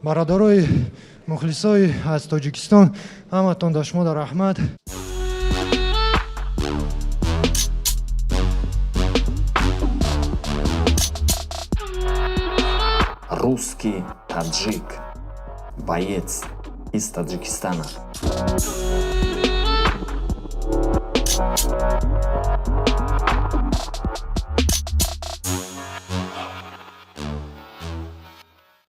Бародарои мухлисои аз Тоҷикистон, ҳаматон дар шумо дар раҳмат. Русский таджик, боец из Таджикистана.